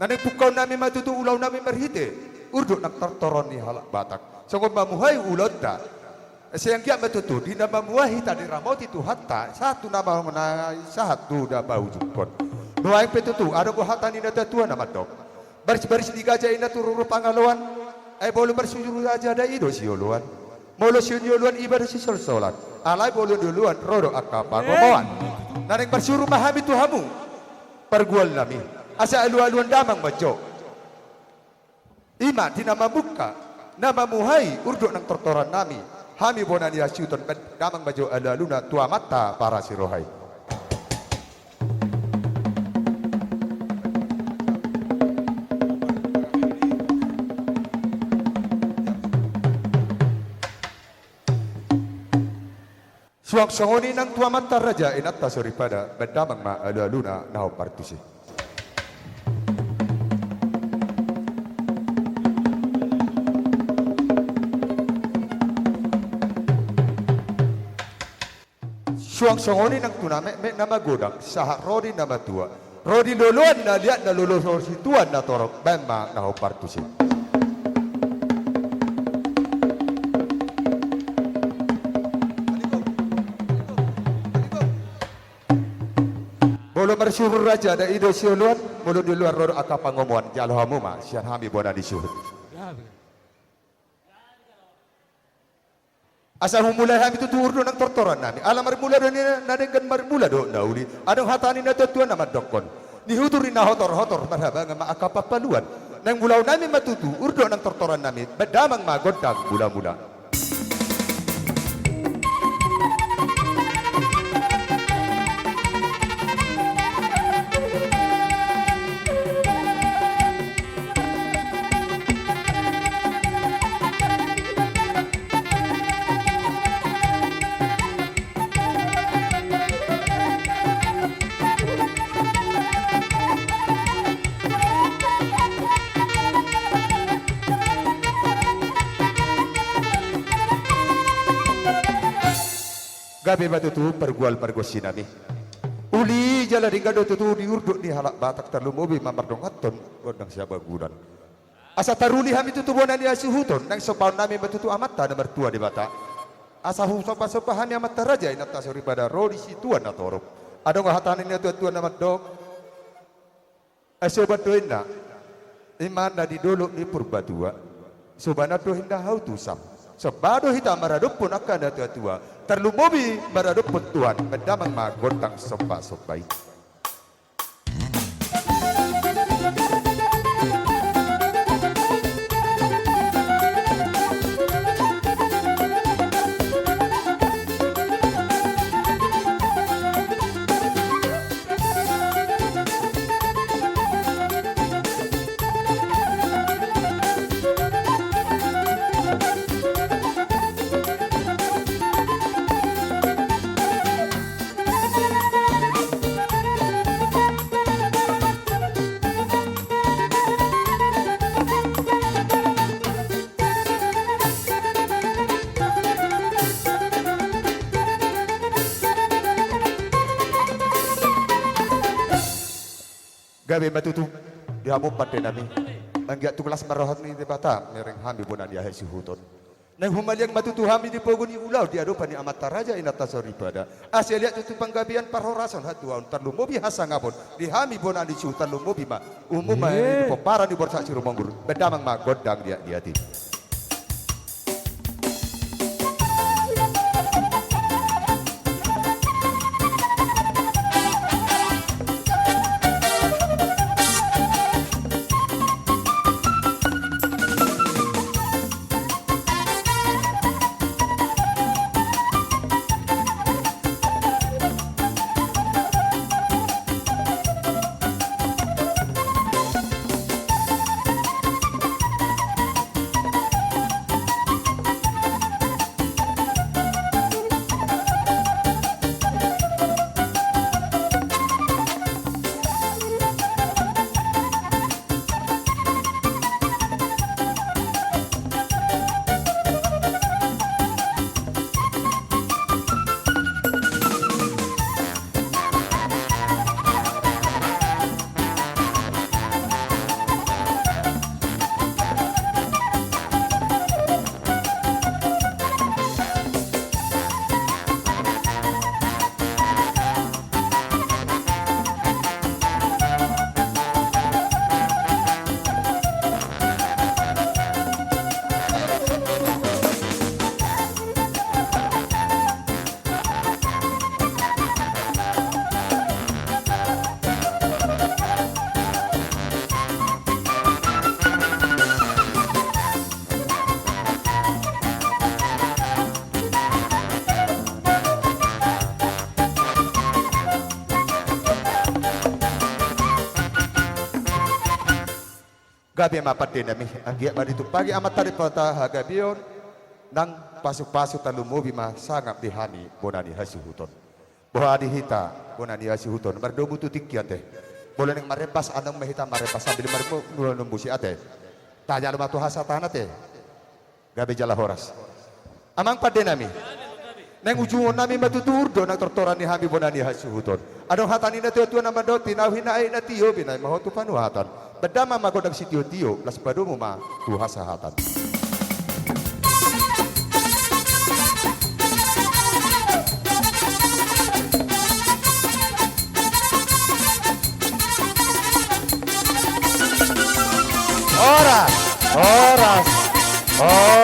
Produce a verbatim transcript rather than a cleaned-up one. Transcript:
Naeng pungkaon nami ma tutu ulaon nami marhite urdot nang tortoron ni halak Batak. Songon mamuhai ulaonta. Sai anggiat ma tutu di na mamuhai hita diramoti Tuhanta, sahat tu na mangonai, sahat tu na paujungkon. Nuaeng pe tutu, adong do hata ni natuatua na mandok. Barisbaris ni gajah i na tu ruru pangaloan, ai molo marsuru raja dai i do sioloan. Molo sian ni oloan iba do sisolsolan, alai molo ni oloan ro do angka pangomoan. Naeng marsuru ma hami tu hamu, pargual nami, asa alualuan damang ma jo. I ma di na mamungka, na mamuhai urdot nang tortoran nami, hami bona ni hasuhuton, damang ma jo alualuna tu Amanta parasiroha i. Suang songon i nang tu amanta raja, inanta soripada, baen damang ma alualuna na hombar tusi. Suang songon i nang tu na metmet na magodang, sahat ro di na matua, ro di loloan na liat, na lolo ro situan na torop, baen ma na hombar tusi. Molo marsuru raja dai i do sioloan, molo di oloan ro do angka pangomoan, jalo hamu ma sian hami bona ni suhut. Asa humulai hami tutu urdot nang tortoran nami. Ala marmula do ninna, denggan marmula do na uli. Adong hata ni natuatua na mandokkon, nihutur ni na hotorhotor marhabangan ma angka pampaluan. Naeng mulaon nami ma tutu urdot nang tortoran nami, baen damang ma gondang mulamula. Gabe ma tutu pargual pargonsi nami. Uli jala denggan do tutu di urdot ni halak Batak, tarlumobi ma mardonganhon gondang siabagulan. Asa taruli hami tutu bona ni hasuhuton, naeng sombaon nami ma tutu Amanta na martua Debata. Asa husombasomba hami amanta raja, inanta soripada, ro di situan na torop. Adong hata ni natuatua na mandok. Ai soban do inna, i ma na di dolok ni Purbatua. Sobanan do inna hau tu sam. Somba do hita maradophon angka natuatua, tarlumobi maradophon Tuhan, baen damang ma gondang sombasomba i. Gabe ma tutu di hamu pande nami. Anggiat tung las ma roha ni Debata, mereng hami bona ni hasuhuton. Naeng humaliang ma tutu hami di pogu ni ulaon di adopan ni amanta raja, inanta soripada. Asa liat tutu panggabean, parhorasan, hatuaon, tarlumobi hasangapon di hami bona ni suhut, tarlumobi ma umum ma i di pomparan ni Borsak Sirumonggur, baen damang ma gondang liatliat i. Gabe ma pande nami, anggiat ma ditumpahi Amanta Debata hagabeon nang pasupasu, tarlumobi ma sangap di hami bona ni hasuhuton. Boha di hita bona ni hasuhuton, mardomu tu tingki ate. Molo naeng marembas, annon ma hita marembas sambil marmula-mula musik ate. Tajalo ma tu hasahatan ate. Gabe jala horas. Amang pande nami, naeng ujungon nami ma tutu, ur do nang tortoran ni hami bona ni hasuhuton. Adong hata ni na tua-tua na mandok, tinahu na aek na tio, binahen ma ho tu panuhatan. Benda ma gondang sitio-tio, las padomu ma tu hasahatan. Horas, horas, horas.